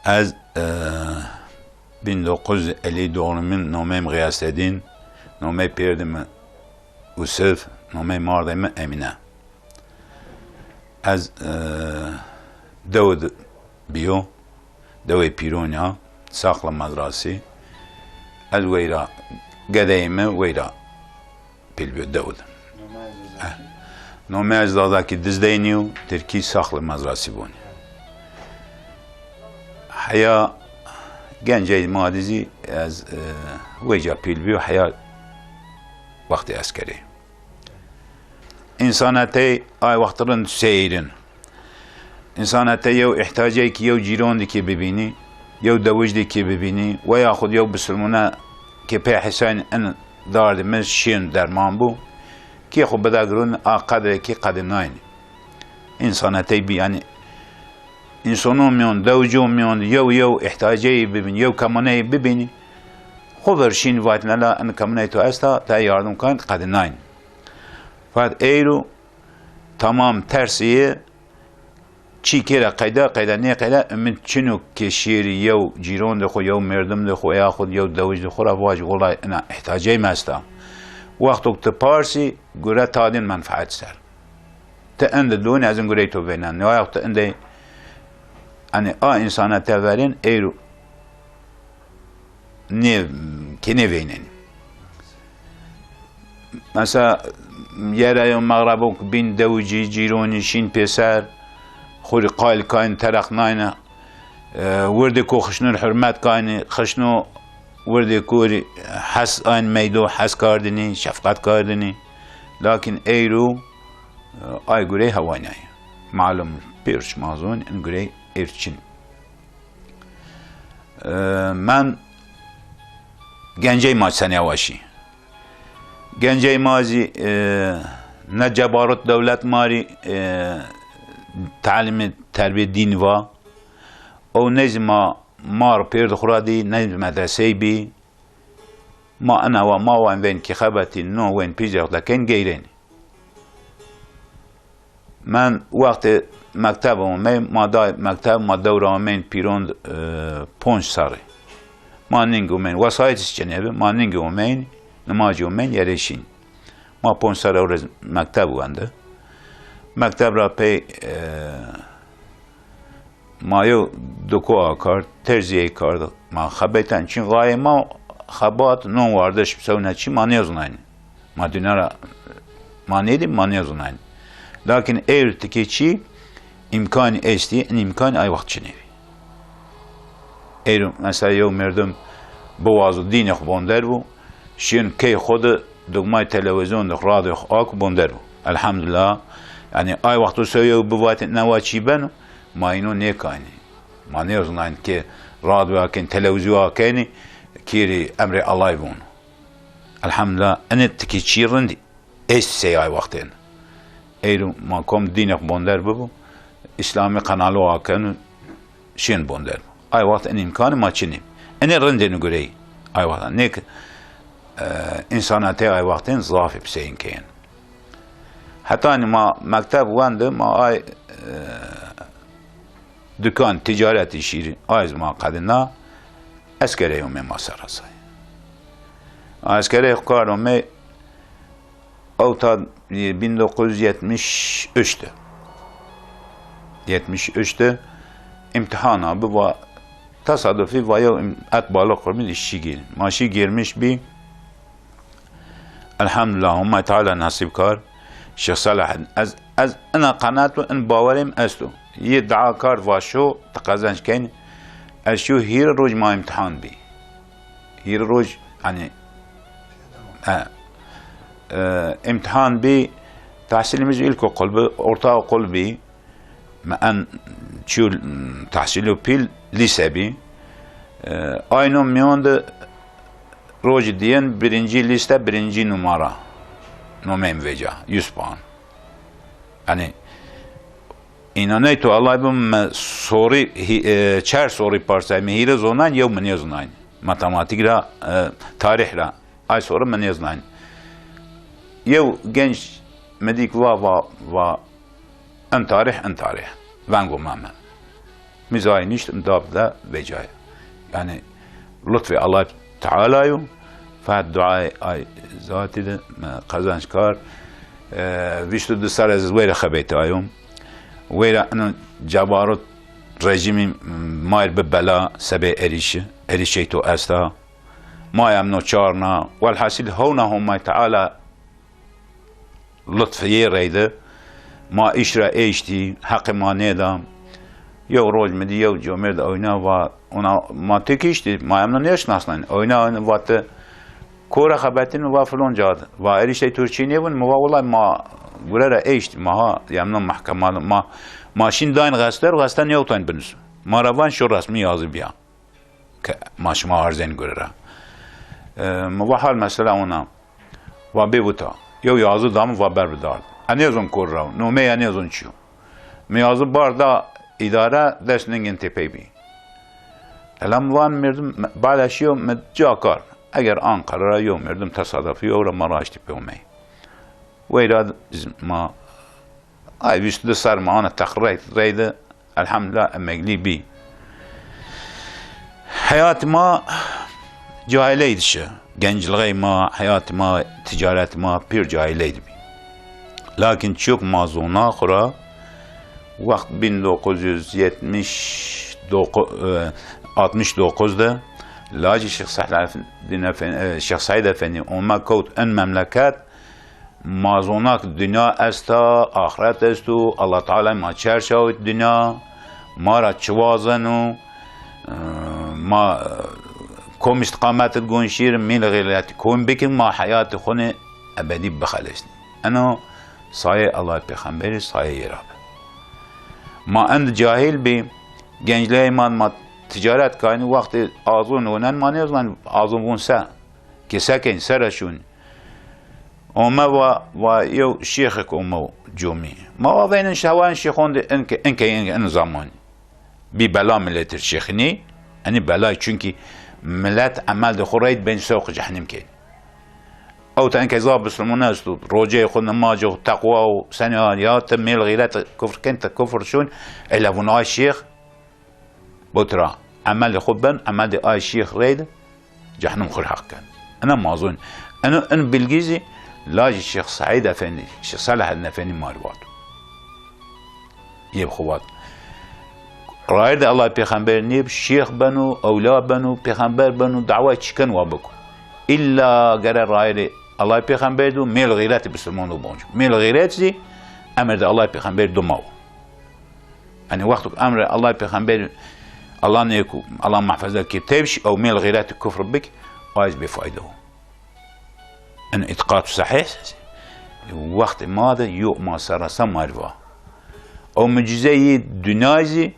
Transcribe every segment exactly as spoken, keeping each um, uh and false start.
Ez, e, bin dokuz yüz elli doğumluyum, nomeyim Gıyaseddin, nomey pêrdê min Usif, nomey mardê min Emine. Ez, e, dew biyo, dewê Pîronya, Saxla Mezrasî. Ez weyra, gedeyê min weyra pêl biyo dew de. Nome ez Zazakî. Eh. Nome ez Zazakî Dizdeynî û Tirkî Saxla Mezrasî bûnî. Heya gencey ma dizî ez, e, wêca pêl biyo, heya wextê eskerê. Însanetey ay wext rind seyr in. Însanetey yew îhtiyaceyekî yew cîrondikê bibînî, yew dewijlikê bibînî, we yaxud yew bisilmûnekê pê hesayên in dardê min şên derman bû. Kê xwe bide girûn a qedrekî qedî nayînî. Însanetey bî, yanî, însonon miyon, dewijon miyon, yew yew îhtiyaceyê bibîn, yew kemaneyê bibînî, xwe ver şîn vatine la in kemaneyê to esta, te yardım kan qedî nayîn. Fakat eyro tamam tersî ye, çî kêre qeyda, qeyda nê qeyda, ümit çino ke şêrî yew cîrondê xwe, yew merdimdê xwe, yaxud yew dewijlê xwe ra vaj, "Welay ina îhtiyacey me esta." Wextok tu parsî, gure tadên menfaet ser. Ti indi dûn, ez in gurey to vênen. Ne waya tu indi, hani a insana te verên, eyro nê, kê nêveynin. Mesela, yere yo mexrebok bin dewicî, cîronî şîn pêser, xurî qayl kayn, tereq nayne, e, wirdê ku xişnur hurmet kayni, xişno wirdê ku hes ayn meydo, hes kardinî, şefqet kardinî. Lakin eyro, e, ay gurey hewaynay. Malum, pêrç mazon, in gurey êrçin. E, men gencey ma senê awa şî. Gencey ma zî, e, ne cebarot dewlet ma rî, e, talîmê terbiyê dîn va. Ew ne zî ma mar pêr di xwe ra dî, ne zî medresey bî. Ma ina wa ma wan vên kî xebetî no wên pîzek dekeyn geyrên. Men wextê mekteb omey, ma day mekteb, ma dewra omeyn pîrond, e, ponc serrî. Ma ning omeyn, wesayet çinê bi, ma ning omeyn, nimacî omeyn, yerê şîn. Ma ponc serrî ewrez mekteb wende. Mekteb ra pey, e, ma yew duko akar, terziyê kar, ma xebeten çin gayê ma xebat non wardiş bi sewne çi ma nêzinayn. Ma dünera ma nêdî ma nêzinayn. Lakin êr tikê çi îmkan estî, in îmkan ay wext çinê bî. Êr mesela yew merdim biwazo dînê xwe bonder bû, şên key xwe de dugmay televizyon de radyo xwe ak bonder bû. Elhamdulillah. Yani ay wext o sew yew bivatê newa çi beno, ma îno nêkaynî. Ma nêzinayn ke radyo akên, televizyon akênî, kêrî emrê Allahî bûn. Elhamdulillah, inê tikî çî rindî. Êst sey ay wextên. Eyro ma kom dînek bonder bibo, Îslamî qenalo akenu şên bonder. Ay wext in îmkanî ma çinî. Inê rindên gurey. Ay wext. Nêk, e, însana tê ay wextên zafî piseyîn keyên. Heta nî ma mekteb wendi, ma ay, e, dukan ticaretî şîrî, ay zî ma qedina, eskerê yomê ma serasay. Eskerê xwe kar omê, ew ta bin dokuz yüz yetmiş üç de. Yetmiş üç de îmtihana bi va tesadufî va yew im-, et balık kurmî şî girin. Ma şî girmiş bî, Elhamdulillah, Huma Teala nasîb kar. Şêx Selahaddin, ez, ez ina qenato, in bawerê min esto. Yê dua kar va şo, ti qezenc keyn. Ez şo hîrê roj ma îmtihan bî. Hîrê roj, hani, he, e, îmtihan bî, tahsilî min jî îlkokul bi, ortaokul bî. Me en çû, tahsîlo pîl lîse bî. E, ayno miyon de rojî diyen birinci lîste, birinci numara. Nomeyim vêca, yüz puan. Yani, înaney tu, Allah bi me sorî, hî-, e, çer sorî parsay, me hîrê zonayn, yew min nêzonayn. Matematîk ra, e, tarîh ra. Ay sorî min nêzonayn. Yew genç me dî ku va, va, va, in tarîh, in tarîh. Vengo me me. Mizayî nişt, em da bide vê cayê. Yani lutfê Allah Teala yo, fat duayê ay zatî de me qezenç kar, e, vîst û du sal ez wê re xebetayom. Wê re ino cebarot rejîmî mayr bi bela sebê êrîşi, êrîşê to esta. Ma em no çarna. Welhasil hewna Homay Teala lutfiyê reyde. Ma îş re êştî, heqê ma nêda. Yew roj min dî yew comêrd oyna va, ona ma têkiştî, ma em nêşinasnayn. Oyna, oyna va te kore xebetîn, va filon cad. Va êrîştê Tirkî nêbûn, mi va wela ma gure re êştî, ma ha, em no mehkema, ma, ma şîn dayn xester, xeste newtayn binus. Ma re van şu resmî yazî biya. Ke ma şima arzên gure re. E, mi va hal mesela ona. Va bê wita. Yew yazı da min va ber bi dard. E nêzon kor re. Nomê ye nêzon çi yo. Mi yazı bar da îdare dest ningên tê pey bî. Ela mi van merdim bala şiyo mi ca kar. Eger Ankara ra yew merdim tesadufî yew re ma raştî pê omey. Weyra ma Ay vîst û du ser ma ana teqrey reyde, elhamdülillah, emeklî bî. Heyat ma cahiley dişe. Genclixey ma, heyat ma, ticaret ma pir cahiley dibî. Lakin çok ma zona xura, wext bin dokuz yüz yetmiş dokuz, e, altmış dokuz de lacî Şêx Selahaddin Efendi, e, Şêx Seîd Efendi ome kewt en memleket, Ma zonak dinya esta, axret esto, Allah Teala ma çer şawit dinya, ma ra çi wazen û, e, ma, e, kom îstiqamet gon şîr, mîl xîret kom bikin, ma heyatê xwe nê ebedî bixelesnî. Eno sayê Allah Pêxemberî, sayê yê ra be. Ma end cahil bî, gencleyê ma, ma ticaret kayni, wextê azon onen ma nêzan azon vun se. Kesekên sere şûn. Ome va, va yew şêxek ome comî. Ma va veynin şewayen şêxon de inke, inke, inke, in zaman. Bî bela miletir şêxinî, enî belay, çunkî milet emel de xwe reyt bên sewq cehennem kên. Ew te inke zaf bisilmone esto, roceyê xwe, nimacê xwe, teqwa û senê ya te mêl xîret kufr kên, te kufr şûn, ey levûn ay şêx, Botra, emelê xwe bin, emelê ay şêx reyde, cehennem xwe heq ken. Ina mazun. Ina in bilgî zî lajî Şêx Seîd Efendî, Şêx Selahaddin Efendî mar vat. Yê bi xwe vat. Rayir de Allah pêxember nêb, şêx beno, ewla beno, pêxember beno, dawa çi ken wa biko. Îlla gere rayirê Allah pêxember do, mêl xîretê bisilman do bonc. Mêl xîret zî emir de Allah pêxember do mawo. Yanî wextuk emre Allah pêxember, Allah nêku, Allah mahfeze ki tevş ew mêl xîret kufr bik, ayz bêfayde o. En îtiqat sehîh, wextê ma de yo ma serasa mariva. Ew mucizeyê dinyayê zî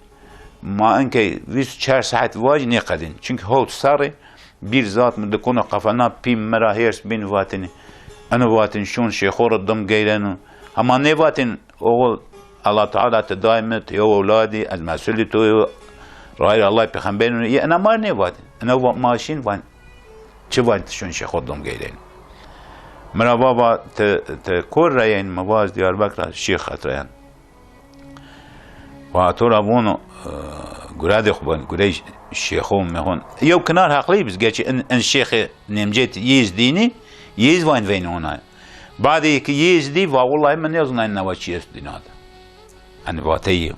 ma enkey vîst û çar saet vaj nêqedin. Çünkü hewt serrê bir zat mi dikuna qefena pîm mera hêrs bin vatinî. Eno vatin şun şêxo re dim geyrenu. Hema nêvatin Oğul, Allah Teala te daîm e, te yew ewladî, ez mesulî to yo, rayîr Allah pêxemberî, yê ena mar nêvat. Ena va-, ma şîn van, çi van tu şûn şêxo dom geyrên. Mira va va te, te kor re yên, mi va ez Diyarbekir re şêx xetre yan. Va to ra vono, e, guradê xwe ben, gurey şêxo mehon. Yew kinar heqlî biz, geçi in, in şêxê nemcet yêz dînî, yêz van veyn ona. Badê ki yêz dî, va wellahî min nêzanay nava çi est dîna de. Hani vateyî.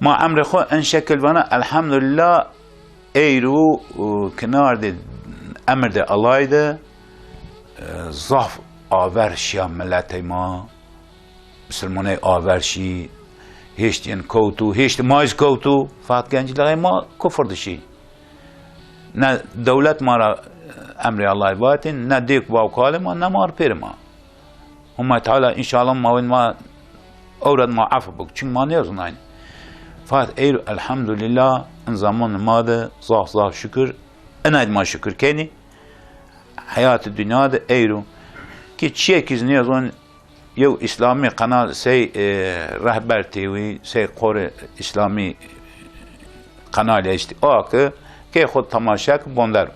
Ma emrê xwe en şekil vana, elhamdulillah, eyro, e, kinar de, emir de, alay de, e, zaf aver şiya miletê ma, misilmaney aver şî, hêştiyên kewtû, hêşt ma jî kewtû, fakat genclixê ma kufr dişî. Ne dewlet ma ra emrê Allahê vatin, ne dêk baw kalê ma, ne mar pêrê ma. Huma Teala înşallah ma wên ma ewret ma ef bik. Çin ma nêzinayn. Fat eyro elhamdulillah, in zaman ma de zaf zaf şükür. Inayt ma şükür kenî. Heyatê dinya de eyro. Ki çiyekîz nêzon Yew îslamî qenal sey, e, Rehber T V, sey Qorê Îslamî qenalê işte. O ki kê xwe temaşe ki bonder.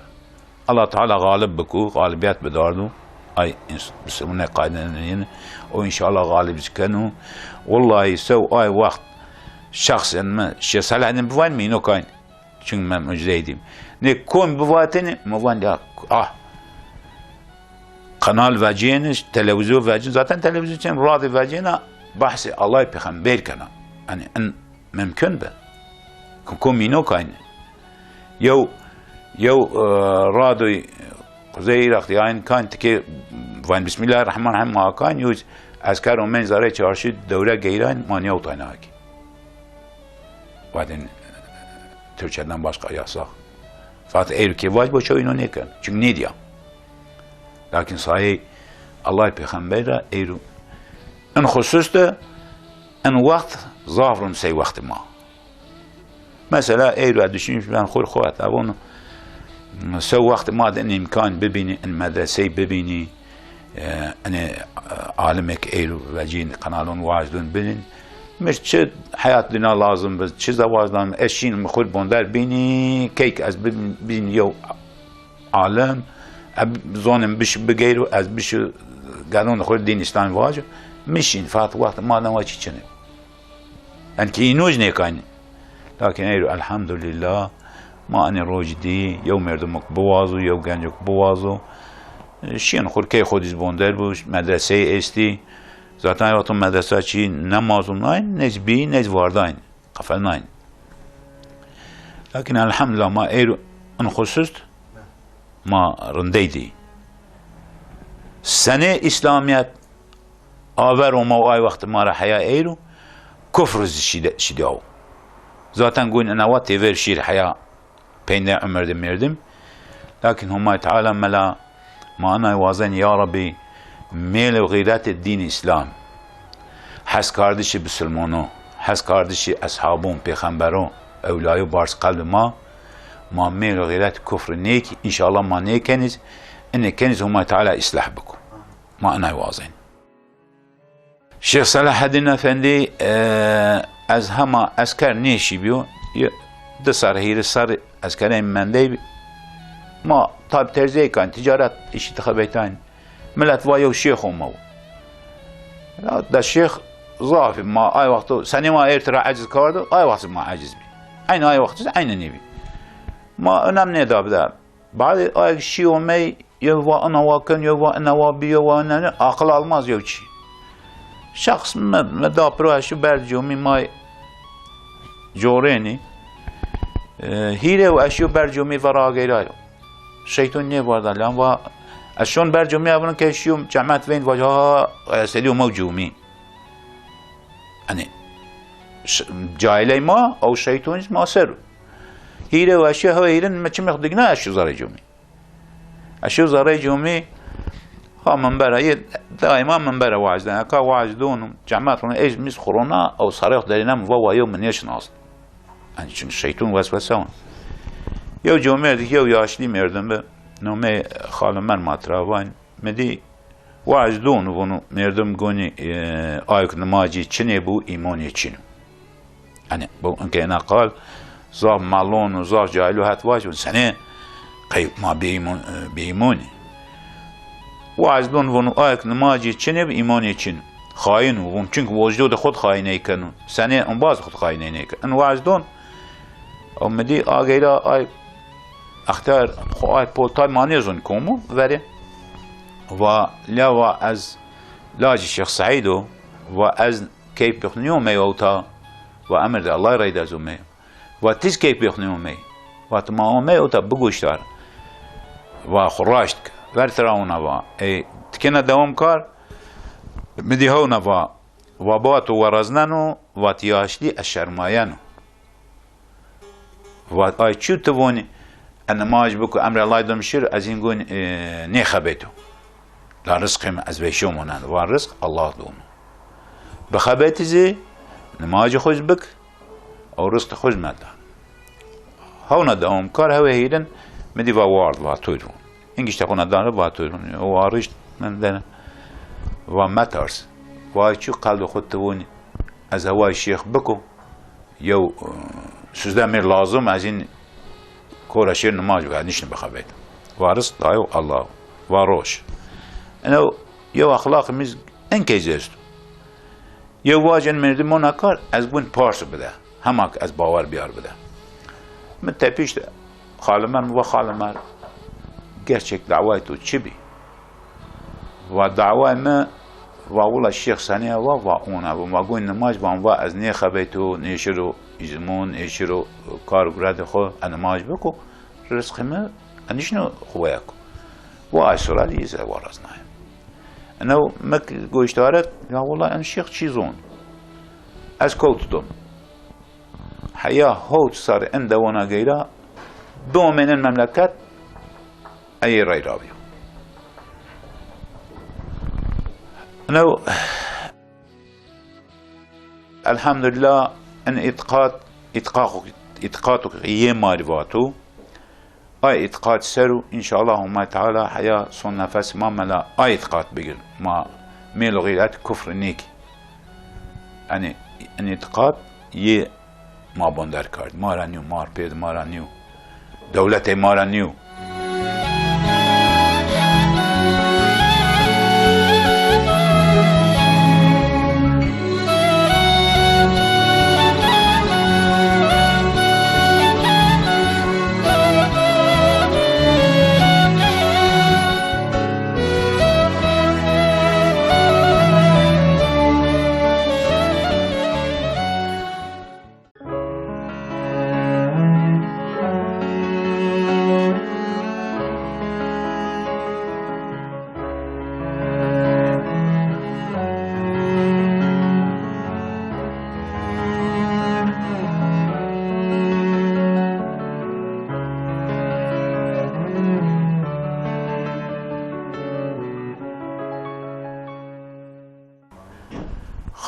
Allah Teala galib biku, galibiyet bidardu. Ay ins-, bisimune qaydenên. O inşallah galib zikenu. Wallahi sew ay wext Şexsen min Şêx Selahaddîn bivan mîno kayn. Çünkü min mucreydim. Ne kom bivatin, mi van ya, ah. Kanal veciyeni, televizyon veciyeni, zaten televizyon için radyo veciyeni bahsi Allah peygamber kana. Yani en mümkün be. Kom mîno kayn. Yew, yew, e, radyoy Kuzey Irak diye aynı kan tike van Bismillahirrahmanirrahim ma kan yüz esker o menzare çarşı devre geyran manya utayna ki. Vadin, e, Türkçeden başka yasak. Fakat eğer ki vac boşa oyunu ne kan? Çünkü ne diyor? Lakin sayı Allah peygamberle eğer en hususta en waqt zafrun sey waqt ma. Mesela, eyro düşünmüş ben xur xwat avon sew wextê ma de in imkan bibînî, in medreseyê bibînî, e, in, e, alimek eyro vecîn kanalon wazdun binin. Mir çi heyat dina lazim bi, çi zewaz lazim, ez şîn mi xur bonder bînî, keyk ez bibîn, bîn yew alim, e, zonim biş bigeyro, ez biş gelon xur din İslam vajo, mişin fat wextê ma de wa çi çine. Enkî îno jî nêkayne. Lakin eyro elhamdulillah, ma enê roj dî, yew merdimok biwazo, yew gencok biwazo. Şiyên xur key xwe dîz bonder bû, medreseyê êstî. Zaten ay wexto medresa çî ne mazûn nayên, ne jî bî, ne jî vardayên, qefel nayên. Lakin elhamdulillah ma eyro in xusust ma rindey dî. Senê İslamiyet Aver û ma ay wextê ma re heya eyro, kufr zî şîde-, şîdiyaw. Zaten gun enawa têver şîr heya peynde umir de merdim. Lakin Humay Teala mela ma anay wazen ya Rabbi, mêl û xîretê dîn İslam. Hez kardişî bisilmono, hez kardişî eshabon, pêxembero, ewlayo barz qelbi ma, ma mêl û xîret kufr nêk, inşallah ma nêkeniz, inê keniz Humay Teala islah biko. Ma anay wazen. Şêx Selahaddîn Efendî, e, ez hema esker nêşîbîyo, ye-, di ser, hîrê ser eskerên mendey bî. Ma tab terzeyê kan, ticaret îşî dixebeytan. Milet va yew şêxo ma bû. Ya, de şêx zafî ma ay wexto, senê ma êr tira eciz kardo, ay wext ma eciz bî. Eyn ay wext, eyn nîbî. Ma önem nêda bide. Badê ayek şîyo mey, yew va ina wa kin, yew va ina wa bî, yew va ina ne, aqil almaz yew çî. Şexs mi, mi da piro eşî ber comî may corênî. E, hîrê û eşîyo ber comî ve rageyrayo. Şeyton nê varda, lan va, ez şon ber comî evin ke şîyo cemat veyn va, ha, ha, e, sediyo mew comî. Hani, ş-, cailey ma, ew şeyton ma ser. Hîrê û eşîyo hewe hîrin mi çimêx digna eşîyo zarê comî. Eşî û zerrey comî ha minbera yê daîma minbera wazdin. Eka wazdon cemat rûn êj mîz xurona ew sarê xwe derîne min va wa yew min nêşinas. Yanî çin şeytûn weswese wan. Yew comêrdik yew yaşlî merdim bi nomê Xalo Merma tira van. Mi dî wazdon vûn merdim gonî, e, ayok nimacî çinê bû îmonê çin. Hani bu inkê ena qal zaf malon û zaf cahil û het vaj bûn. Senê qey ma bêîmon, bêîmonî. Û ez don vûn ayek nimacî çinê bi îmonê çin. Xayin û vûn çink wojdo de xud xayiney ken û senê embaz xud xayiney nêken. In û ez don, ew mi dî ageyra ay extiyar xwe ay poltay ma nêzon komu verê. Va leva ez lacî Şêx Seîd o, va ez keyf bixniyo me ewta, va emir de Allah reyde ez û me. Va tiz keyf bixniyo me. Va tu ma o me ewta biguştar. Va xwe raşt ke. Ver tira ona va. Ey, tikêna dewam kar. Mi dî hewna va. Va ba tu we rezneno, va ti yaşlî ez şermayeno. Va ay çû tu vonî, en nimaj biku emrê Allah dom şir, ez hîn gon, e, nêxebeto. La rizqê min ez veyşo monen. Va rizq Allah dûn. Bixebetî zî, nimajê xwe jî bik, ew rizqê xwe jî me da. Hewna dewam kar, hewê hîrin, mi dî va ward, va tu dûn. Îngişte xwe ne dane, va tu dûn. O va rişt, min dene. Va metars. Va çû qelbê xwe tu vonî, ez heway şêx biku. Yew, e, sizde mir lazim, ez hîn kora şêr nimaj bike, niştim bixebet. Va rizq dayo Allah. Va roj. Eno yew exlaq mîz en keyz esto. Yew vajin merdimona kar, ez bûn pars bide. Hemak ez bawer biyar bide. Min tepişt Xalimer, min va Xalimer, gerçek dawayê tu çi bî? Va dawayê me, va wila Şêx Senê va, va ona, va ma gon nimaj, van va ez nêxebeyto, nêşiro îzmon, nêşiro kar û giredê xwe, ez nimaj biko, rizqê me, ez nişino xweyeko. Va ay sura dî ez ê wa raznayim. Eno mek goştarek, ya wila en Şêx çi zon? Ez kewt dom. Heya hewt sar en dewana geyra, domênin memleket, eyê reyra biyo. Eno, elhamdülillah, en îtiqat, îtiqat, îtiqat yê marî vato. Ay îtiqat ser û, înşallah, Humay Teala heya son nefes ma mela ay îtiqat bigir. Ma mêl û xîret kufr nîk. Enê, en îtiqat yê ma bonder kard. Ma ra nîyo, ma pêd ma ra nîyo. Dewletê ma ra nîyo.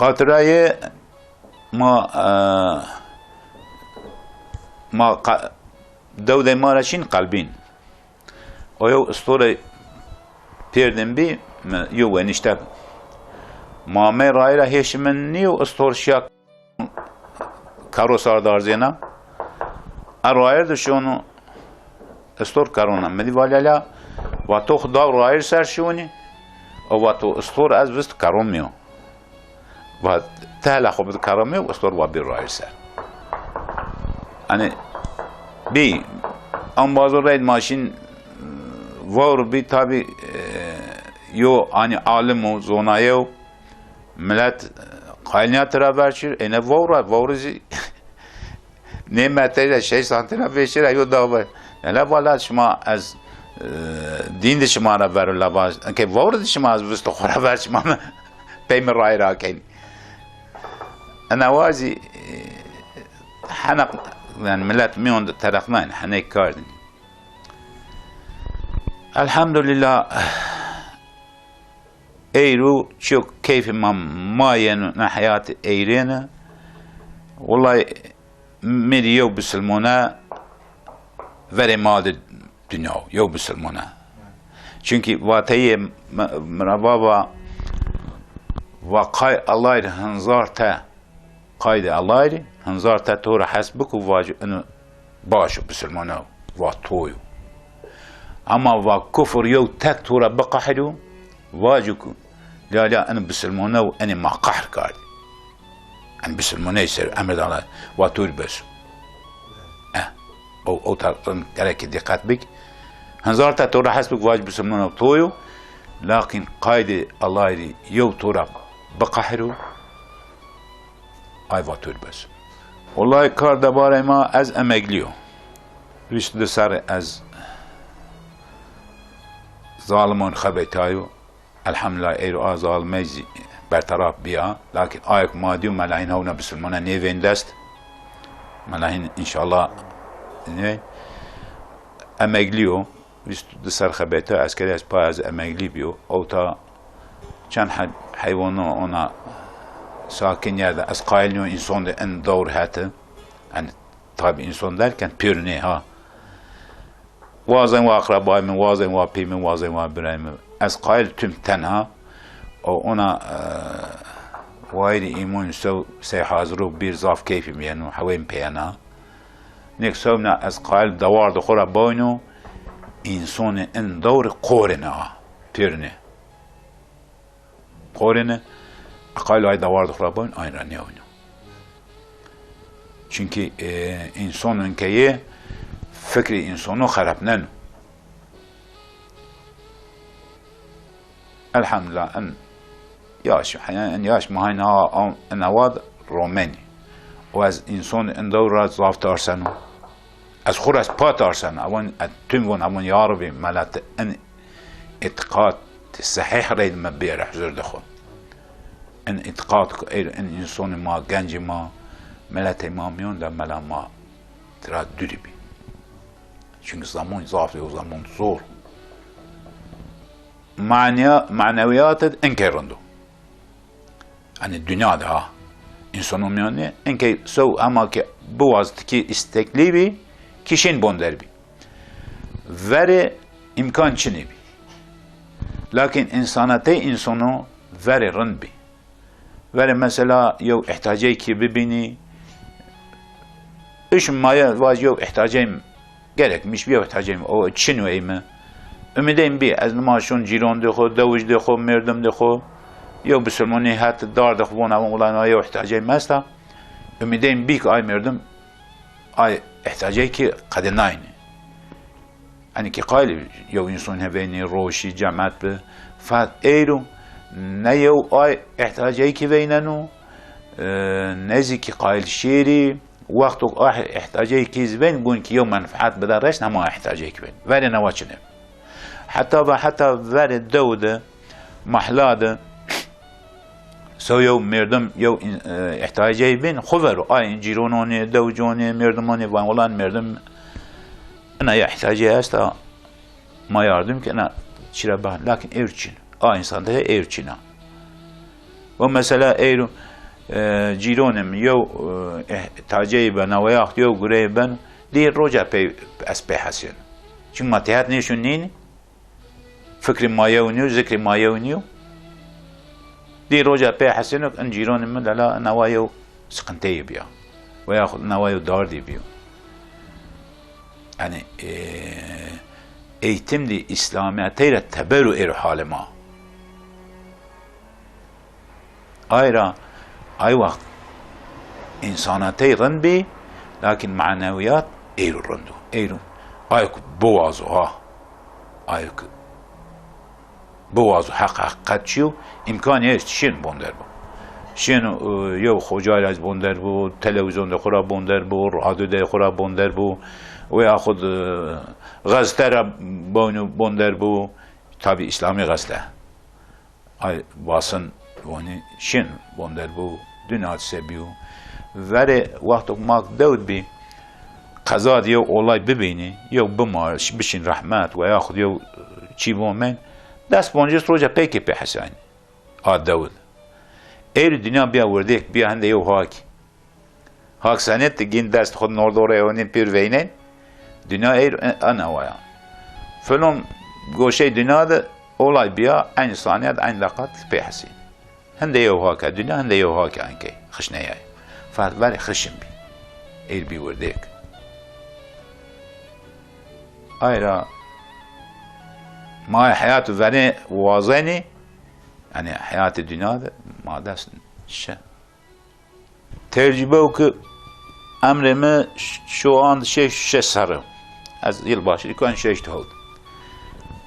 Xatirayê ma, e, ma qa-, dewdê ma re şîn qelbîn. O yew istorê pêrdin bî, mi yew wenişte. Ma me rayra hêşi min nî û istor şiya karo sar darzêna. E rayir dişon û istor karona. Mi dî va lala, va to xwe daw rayir ser şiwinî, û va to istor ez vist karomiyo. Va te hela xwe bid karomiyo, istor va bir rayir ser. Hani bî, ambazo reyd maşîn vawr bî tabi, e, yo hani alim û zonaye û millet, e, qaylniya tira ver çir, êne vawra, vawri zî nê metrê de şeş santim re vêşî re yo dawe. Hele vala şima ez, e, dîn di şima re ver la va. Enke vawr di şima ez vist xwe re ver şima me. Pey min rayê rakeyn. Ena wa zî, e, heneq, yani millet miyon de tereqnayın, henek kardin. Elhamdülillah. Eyro çok keyfê ma mayeno ne heyatê eyrêne. Wellay mêrî yew bisilmone verê mal de dinya, yew bisilmone. Çünkü vateyê me-, mira baba va qay Allah'ı hanzar te. Qaydê Allah'ı, hanzar te to ra hes bik û vac inu baş bisilmane va toyu. Ama va kufr yew tek to ra biqehru, vacu ku, la, la, inu bisilmane û inu ma qehr kard. En bisilmane ser emir Allah, va tur bes. Eh, o, o tar-, gerek dikkat bik. Hanzar te to ra hes bik vac bisilmane toyu, lakin qaydê Allah'ı yew to ra biqehru, Ay va tu bes. Wellahî kar debarê ma ez emeglî yo. Vîst du serre ez zalimon xebetayo. Elhamdulillah eyro a zalimey zî bertaraf biya. Lakin ayek ma diyo melahîn hewna bisilmana nêvên dest. Melahîn înşallah ne emeglî yo. Vîst du ser xebete eskerî ez pa ez emeglî bîyo. Ewta çend he-, heywana ona sakin yerde ez qayil nîyo însan de en dewr hete. Yani tabi însan derken pêrûnê ha. Wazên wa aqrebayê min, wazên wa pî min, wazên wa birayê min. Ez qayil tüm tenha. O ona, e, wayirî îmûn sew sey haziro bir zaf keyfî min yeno hewên peyena. Nek sewna ez qayil dewar de xora boyno, însonê in dewr qorine a, pêrine. Qorine, Qayl ay dawar dixwe ra boyn, ay ra newno. Çünkü, e, insan inkeye fikri insano xerapnen. Elhamdülillah, en yaş, en yaş mahayna en awad romeni. O ez insan en dawra zaf tarseno. Ez xur ez pa tarseno. Avon, tüm von avon yarbi melat en itiqat sahih reyd me bêre huzur de xo. En itiqat ku ey en insoni ma, genci ma, meletê ma miyon de mela ma tira duri bi. Çünkü zaman zaf o zaman zor. Manya, maneviyat inkey rindo. Hani dünya de ha. İnsanın yanı inkey so ama ki bu vaztiki istekli bi, kişin bonder bi. Veri imkan çini bi. Lakin insanatê insano veri rind bi. Veri mesela yew ihtacey ki bibini, iş maye vaz yew ihtacey gerek miş bir ihtacey o çin ve mi? Ümideyim bir ez nima şun ciron de xo, dewic de xo, merdim de xo, yew bisilmoni hat dar de xo, bona ulan yew ihtacey mesta. Ümideyim bir ay merdim, ay ihtacey ki qedinayni. Hani ki qayl yew insan heveynî, roşî, cemaat bi, fat eyro ne yew ay ihtacey ki veyneno, e, ne zî ki qayl şêrî, wexto ay ihtacey ki zî veyn gun ki yew menfaat bida reş, nema ihtacey ki veyn. Verê newa çine. Heta ve heta verê dew de, mahla de, So yew merdim yew in-, e, ihtiyacê bin, xwe vero, ay in cîrononê, dewconê, merdimonê, van, wela merdim, ina ya ihtiyacê esta, ma yardim ki, ina çira ben, lakin êr çin. A insan de êr çina. O mesela êr, e, cîronim yew, e, ihtiyacê ben, veya yew gureyê ben, dî roca pey, ez pey hesên. Çünkü ma tehat nêşun nîn, Fikrê ma yew nîyo, zikrê ma yew nîyo. Dî roja pê hesênok in cîronê min lela newa yew siqinteyê biya. Veya xwe newa yew dardê biyo. Yani, e, eğitim dî İslamiyetê re teber û êro halê ma. Ayra, ay wext însanatey rind bî, lakin manewiyat êro rind o. Êro, ay ku biwazo ha, ay ku biwazo heq heqet çi yo, îmkanê ye şên bonder bo. Şên, e, yew xocayla bonder bo, televîzyon de xwe ra bonder bo, radyo de xwe ra bonder bo, veya xwe, e, gazete ra bawno bonder bo, tabi îslamî gazete. Ay basin wanî şên bonder bû, dûn hadise bîyo. Verê wextok mak dewd bî, qeza di yew olay bibînî, yew bimar, bişîn rehmet we yaxud yew çî bo men, dest poncês roja pêkê pê hesaynî. A dewd. Êrî dinya biya wirdêk, biya hende yew hakî. Hak senet digin dest xwe nordorê ewnî pir veynen. Dünya êr ana waya. Film goşey dünya de olay biya, eyn saniyet, eyn dakat pê hesî. Hinde yew hake dünya, hinde yew hake enkey. Xişneyay. Fat verê xişin bî. Êr bî wirdêk. Ayra ma heyat verê wazenî, yani heyatê dünya de ma dest şe. Tecrübe ki emrê mi ş-, şu an şeş, şeş serre. Ez yılbaşı dikan şeş hewt.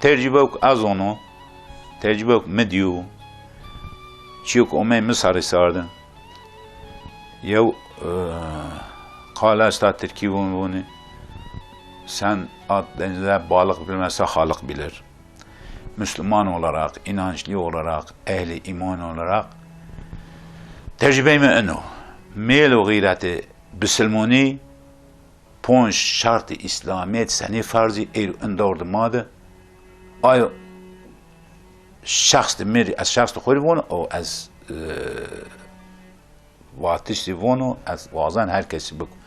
Tecrübe ki ez onu, tecrübe ki mi diyo, çiyo ki omey mi sarı sardı. Yew, e, qala esta Tirkî vun vuni, sen at denize balık bilmezse halık bilir. Müslüman olarak, inançlı olarak, ehli iman olarak tecrübeyê me ino. Mêl û xîretê bisilmonî, ponc şartê îslamiyet senî ferzî êr in dor di ma de. Ayo şexs di mêrî, ez şexs di xwe rî von, o ez, e, Vatiştî vono, ez wazan her kesî biku.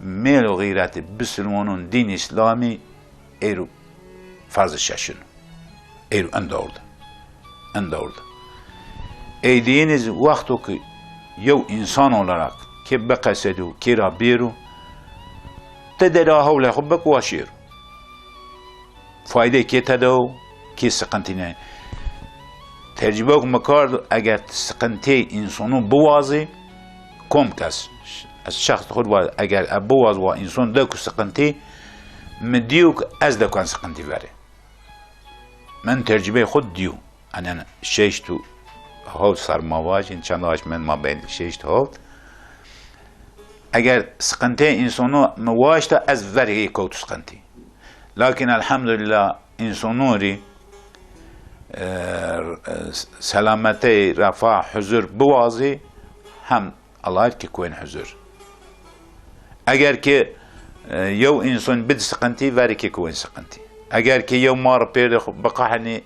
Mêl û xîretê bisilmonon dîn îslamî êro ferz şeşin. Êro en dor de. En dor de. Ey diyiniz wexto ki yew insan olarak kê biqesedû, kê ra bêro, te dera hewle xwe bik wa şêro. Faydê kê te de û kê siqintî ne. Tecrübe ku me kar, eger sıkıntı insonu biwazî, kom kes, ez şexs xwe va, eger e biwaz wa inson de ku sıkıntı, mi diyo ku ez de ku en sıkıntı verê. Min tecrübeyê xwe diyo. Enen şeşt û hewt sar ma vajin, çend aş min ma bên şeşt û hewt. Eger sıkıntı insonu mi waşta ez verê kewt sıkıntı. Lakin elhamdülillah insonu rî, e, selametey, refah, huzur biwazî hem Allah ki kuên huzur. Eger ki, e, yew insan bid sıkıntı, veri ki kuên sıkıntı. Eger ki yew mar pêr de xu-, biqahnî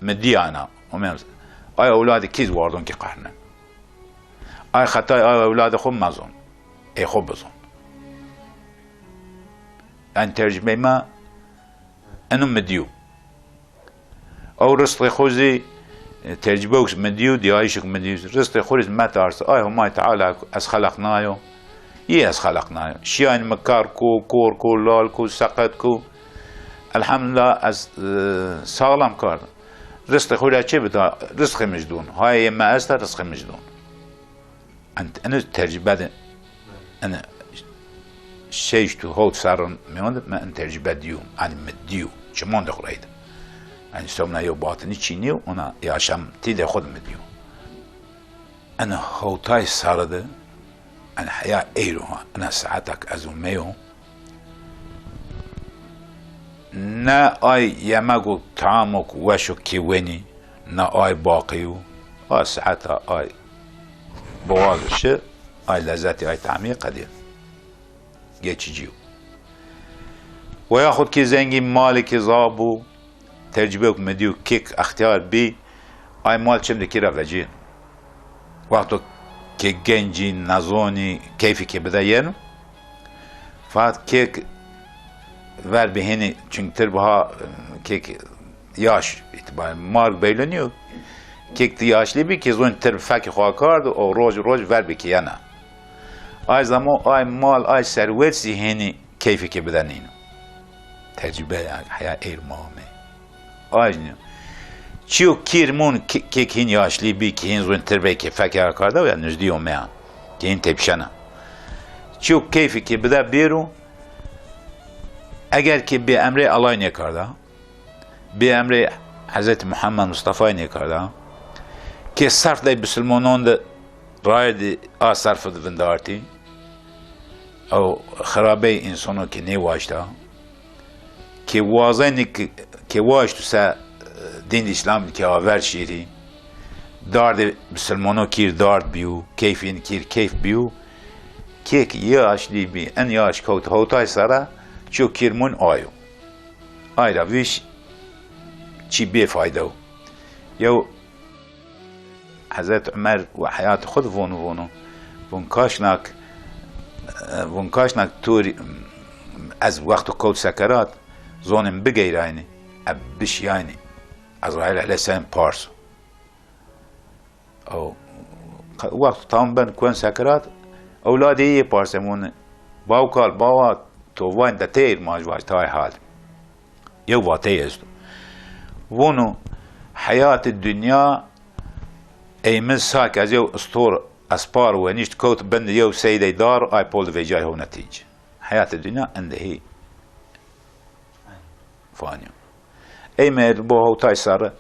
mi diyana, umem, ay ewladî kiz wardon ki qahne. Ay xetay ay ewladî xu mezon. Ê xu bizon. En tecrübeyê me, enu mi diyo. Ew rızqê xwe zî, e, tecrübewk min dî û diyayişik min dî. Rızqê xwe zî me tarse. Ay Humay Teala ez xeleq nayo. Yê ez xeleq nayo. Şiyan mi kar ku, kor ku, lal ku, seqet ku. Elhamdülillah ez, e, sağlam kardim. Rızqê xwe çê bida, rızqê min ji dûn. Hayê me esta rızqê min ji dûn. En, en tecrübe de, en şeşt û hewt serrin mewan de me en tecrübe diyo, en mi diyo, çimon de xureyde. En somna yo batini çîniyo, ona yaşam ti de xud mi diyo. En hewtay serri de, en heya eyro ha, en saatak ez û meyo, ne ay yemek û tamok weşo kî wenî, ne ay baqî û a saeta ay boğaz û şi, ay lezzetî, ay tamî qedî geçici yo. Ve yaxud kî zengî malê kî zaf bû, tecrübeyok mi dî û kêk extiyar bî, ay mal çim dikî re vecîn. Wexto kê gencî, nezonî, keyfî kê bide yeno. Fakat kêk ver bihênî, çunktir biha kêk yaş îtibar mar beylo niyo. Kêk ti yaşlî bî kê zon tir fekî xwe kard û roj roj ver bikiyena. Ay zamo, ay mal, ay serwet zî hênî keyfekê bide nîno. Tecrübe ya heya êr mame. Ay nîno. Çiyo kîr mûn kê-, kêk hîn yaşlî bî, kê hîn zûn tir bê kê fekê akarda ya nüzdî yo meya. Kê hîn tepşena. Çiyo keyfekê bide bêro, eger kê bê emrê Allay nêkarda, bê emrê Hezretî Muhammed Mustafayê nêkarda, kê serf dey bisilmonon de rayê di a serf di vindartî, ew xirabeyê însono kê nêwaşta, kê wazenî kê, kê waştu se, e, dîn Îslam kê aver şîrî, dardê bisilmono kîr dard bîyo, keyfîn kîr keyf bîyo, kêk yaş lî bî, en yaş kewt hewtay sera, çiyo kîr mûn ayo. Ayra vîş çî bê fayde o. Yew Hezret Umer we heyatê xwe de vûn vûn û vûn kaşnak, e, vûn kaşnak tu rî, ez wexto kewt sekerat, zonê min bigeyraynî, e, bişiyaynî. Ezraîl aleyhisselam pars. Ew, qe-, wext tam ben kuen sekerat, ewladê yê parse vûn, "Bawkal, bawa, to vayn de teyr maç vaç tay hal." Yew vateyê esto. Vûn û heyatê dinya ey min sak ez yew stor espar wenîşt kewt bin yew seydey dar ay pol di vecay hewne tîc. Heyatê dinya endehî. Fanî. Ey me bo hewtay serre,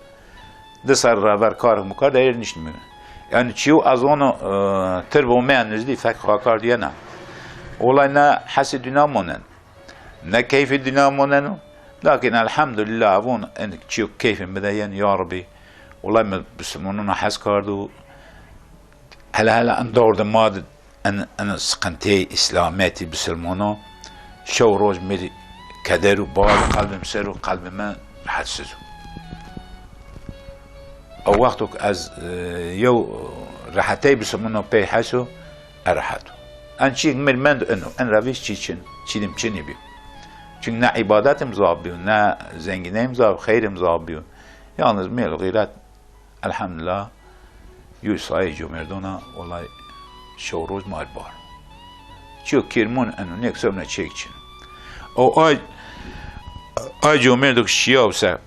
di serre raver kar mukar de êr niştî me. Yani çiyo ez ono, e, tir bo me nüzdî fek xakar diyena. Olay ne hesê dîna monen, ne keyfê dîna monen o. Lakin elhamdülillah, avon en çiyo keyfê mi de yen, ya Rabbi. Olay me bisilmonuna hes kardo. Hele hele en dor de ma de En, en sıkıntıyê İslamiyetî, bisilmano, şew roj mi rî keder û bal qelbim ser û qelbê me rehetsiz o. Ew wexto ku ez, e, yew rehetey bisilmano pey heso, e rehet o. En çîk mir mend ino, en revîş çî çin, çî dim çinî bî. Çünkü ne îbadetim zaf bîyo, ne zengineyim zaf, xeyrim zaf bîyo. Yalnız mêl û xîret Elhamdülillah, yû sayê cumêrdona, welay şew roj mar bar. Çiyo kêrmûn eno, nêk somne çêk çin. O ay, ay cumêrdok şiya wise,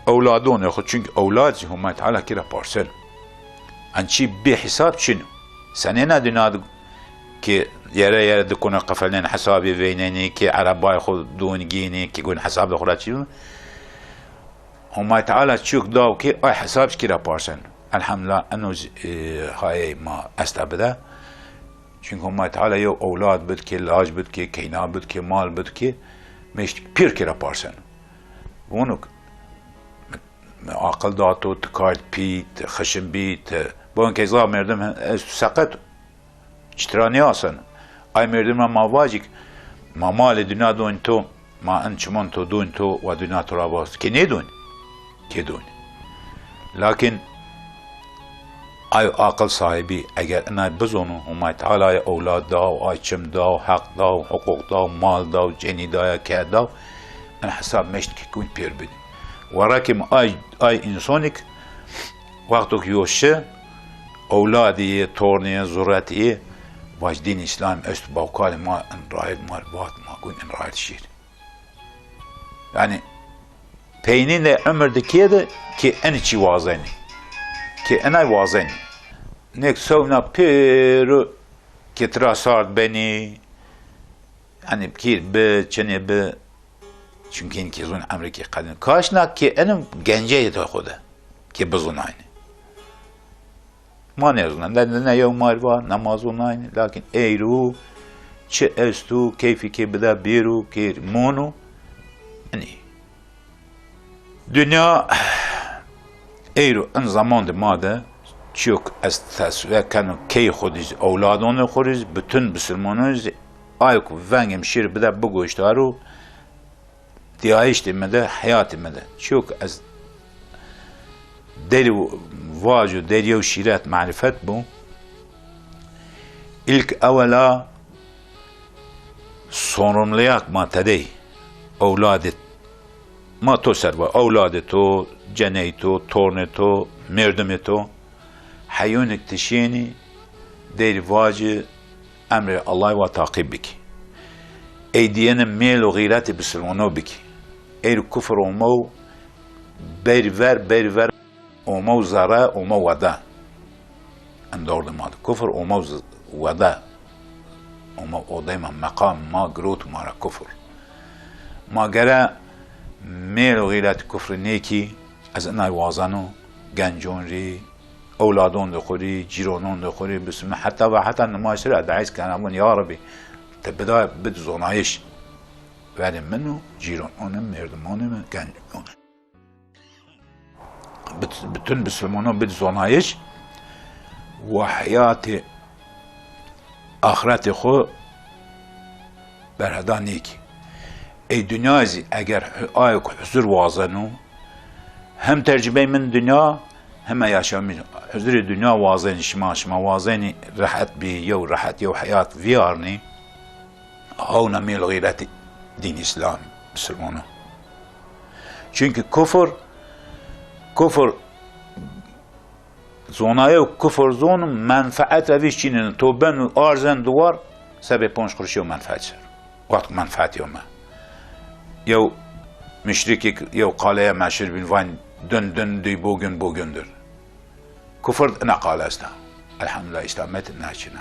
ewladonê xwe, çunke ewlad jî Homa Teala kire parsel. An çî bê hesab çin. Senê ne dina di-, ki yere yere dikune qefelên hesabê veynenî, ki erebayê xwe dûn gînî, ki gun hesabê xwe re çî. Homa Teala çûk daw ki ay hesab ji kire parsel. Elhamdulillah, eno jî, e, hayê ma esta bide. Çunke Homa Teala yew ewlad bid ki, laj bid ki, keyna bid ki, mal bid ki, meşt pir kire parsel. Wonuk aqil da to, tu kar pî, tu xişin bî, tu bon keza merdim he-, ez tu seqet çitira nêasen. Ay merdim ma vajik, ma malê dunya don to, ma en çiman to don to, wa dunya to ra bas. Kê nêdon? Kê don? Lakin ay aqil sahibî, eger inay bizonu, Humay Teala ya ewlad da, ay çim da, heq da, huquq da, mal da, cenî da ya ke da, en hesab meşt ki kun pêr bidin. Werakim ay, ay însonik, wextok yo şi, ewladî yê, tornê yê, zuretî yê, vaj dîn Îslam est bawkalê ma en rayet ma vat ma kun en rayet şîr. Yani, peynî ne ömür dikê de ki en çi wazenî. Ki enay wazenî. Nek sewna pêro ki tira sard benî, yani kîr bi, çinê bi, çünkü ki zun emrê ki qedin. Kaşna ki enim genceyê de xwe de, ki bizunayni. Ma nêzûna, ne, ne, ne yew mar va, ne ma zûnayne, lakin eyru çi estu, keyfî kê bide bîru, kê monu. Enî. Dünya eyru en zaman de ma de çok ez tesve kenu key xodiz, ewladonê xodiz, bütün bisilmonuz, ay ku vengim şir bide bigoştaru, diyayiştê me de, heyatê me de. Çok ez derî vaco derya û şîret marifet bû. İlk evvela sorumluyak ma tedey, ewladê ma to serva, ewladê to, ceney to, tornê to, merdimê to, heyûnik tişênî, derî vaci, emrê Allahî wa taqîb bikî. Ey diyene mêl û xîretê bisilmano bikî. Ey kufr û mew berî ver, berî ver û mew zere û mew wede. Em dor de ma de kufr û mew z-, wede. Û mew odey ma meqam ma girot ma ra kufr. Ma gere mêl û xîret kufrî nêkî, ez inay wazeno, gencon rî, ewladon de xurî, cîronon de xurî, bismi heta ve heta nimaj sira daiz kana bûn, ya Rebî, te bida bid zonayış. Verê min û cîronon, merdimon min, gencon. Bit-, bütün bisilmonon bid zonayış ve heyatê axretê xwe berheda nêkî. Ey dünya zî eger hu-, ayok huzur wazeno, hem tercümey min dünya, hem yaşamî huzurê dünya wazenî şima, şima wazenî rehet bî, yew rehet, yew heyat viyarnî, hawna mêl xîretî dîn Îslam, bisilmano. Çünkü kufur, kufur Zonaye û kufr zon menfaet ve vî çînin to ben û arzen duwar sebê ponc quruşê û menfaet ser. Wext menfaet yo me. Yew müşrikik yew qaleye meşir bin van dün dün duy bugün bugündür. Kufr ina qale esta. Elhamdülillah, İslamet naçine.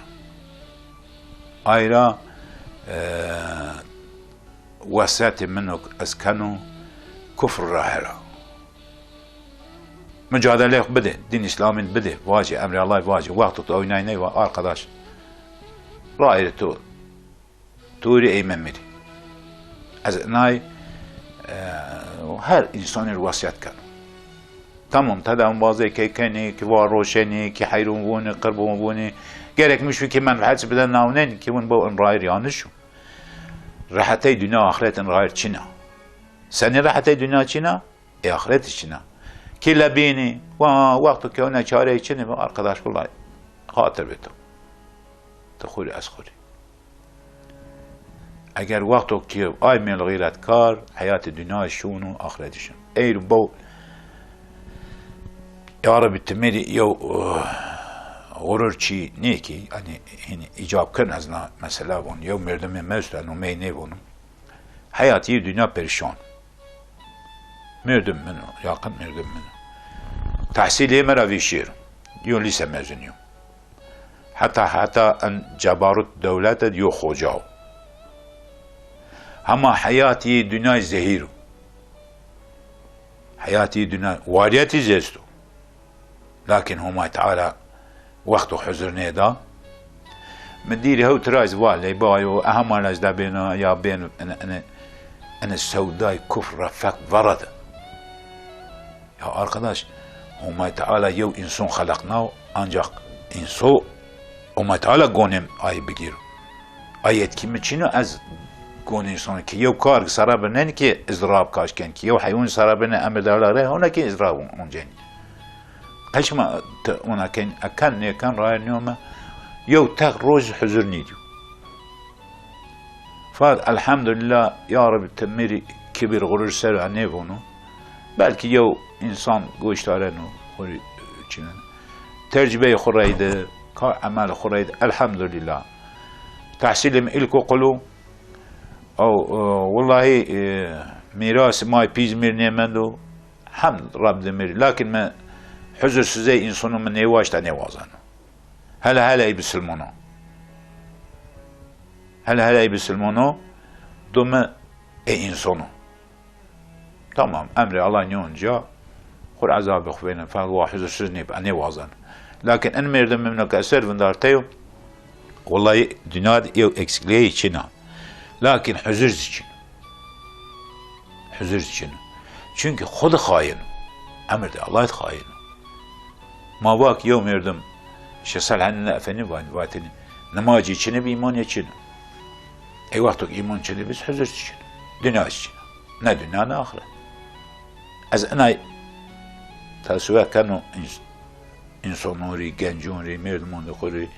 Ayra, e, wesiyetê min û ez keno kufr ra hera. Mücadele bide, din İslam'ın bide, vacî, emrê Allah vacî. Wexto tu oynay ney va, arkadaş, rayê tu, tu rî ey me mirî. Ez nay, e, her insanî rî wasiyet ken. Tamam, te de embazê key kenî, ki va roşenî, ki heyrûn vûnî, qirbûn vûnî. Gerek mişû ki menfeet bide navnen, ki vûn bo in rayir yanlış. Rehetey dünya ahiret in rayir çina. Senî rehetey dünya çina? Ê axireti çina. Kî lebînî, wa, wexto ke hûn neçareyê çinî, arkadaş, wellahî, xatir bê to. Tu xurî, ez xurî. Eger wexto ke ay mêl xîretkar, heyatê dinyayê şûn û axireti şûn. Ey bo, ya Rebî, tu mêrî yew, uh, xurur çî nêkî, yanî, hînî îcab kirin ez na mesela von, yew merdimê mewsta, numey nêvonim. Heyatî dinya perîşan. Merdum min o, yaqin merdum min o. Tehsîlê me re vî şêr. Yo lîse mezun yo. Heta, heta en cebarut dewlete yo xoca o. Hema heyatî dünyay zehîr o. Heyatî dünya wariyetî zêsto. Lakin Homay Teala wext û huzur nêda. Min dîrî hew tirayz va lê bayo, eha malaj da bêna ya bên ene, ene, ene sewday kufr re fek verede. Ya arkadaş, Homay Teala yew inson xeleqnaw, ancak inso Homay Teala gonem ay bigir. Ay etkî mi çino ez gon inson ki yew kar sara binen ki izrab kaşken ki yew heywan sara binen emir dala re hona ki izrab oncen. Qeşma te ona ken, eken nêken raya niyome. Yew tek roj huzur nîdiyo. Fat elhamdülillah, ya Rabbi, te mêrî kibir, xurur ser a nêvono. Belkî yew insan goştareno, xurî çinen. Tercibeyê xu reyde, ka emel xu reyde, elhamdülillah. Tehsîlim ilkokulu, ew, e, wellahî, e, mîras may pîz mir nêmendo, hemd Rab dimir. Lakin me huzursizey insonu min nêwaşta nêwazeno. Hele hele ey bisilmono. Hele hele ey bisilmono, dome ê insono. Tamam, emrê Allah niyonca, xur ezabê xu vêne, fel wa huzursiz nê, nêwazan. Lakin en merdem mimno ke eser vindar teyo, wellahî dünya de yew eksikliği çina. Lakin huzur zî çin. Huzur çin. Çünkü xwe dixayin. Emir de Allah dixayin. Ma vak yew merdim şesel henine efendim va-, vatini. Nimacî çin bi îmanê çin. Ey wextok îman çin biz huzur çin. Dünya çin. Ne dünya ne ahiret. Ez inay tersüve keno ins-, insanori, genconri, merdimon de xuri.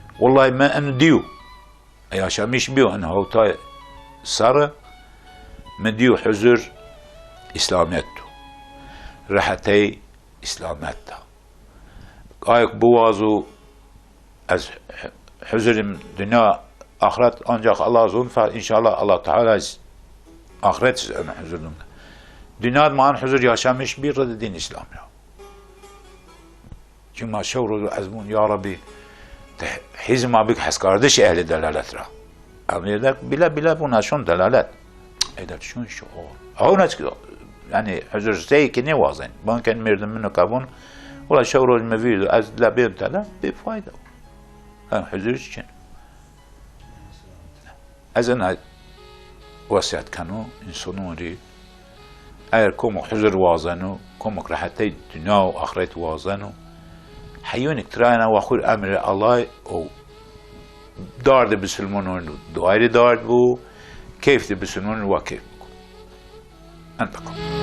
Wallahi me en diyu. Yaşamış biyo en hawtay sarı, mi diyo huzur İslamiyet tu. Rehetey İslamiyet da. Ayık bu vazu ez huzurim dünya ahiret ancak Allah zun fa inşallah Allah Teala iz-, ahiret iz en huzurum. Dünya man huzur yaşamış bir din İslam ya. Çima şew roz ez bûn, ya Rebî, te hîzma bik heskardiş ehlê delalet ra. Em êdek bile bile bûna şon delalet. Êdek şon şo. Ew ne çik, yani huzur sey ki ne wazen. Banken mirdim min kabun. Ula şew roz me vîr, ez le bêm te de, bê fayda. Hem huzur için. Ez ena wesiyet keno, însonon rî, eger komok huzur wazeno, komok rehetey dinya û axiret wazeno, heyûnik tirayena wa xwir emrê Allahê û dardê bisilmonon duayrê dard bû, keyf de bisilmonon wa keyf bû. Enteqam.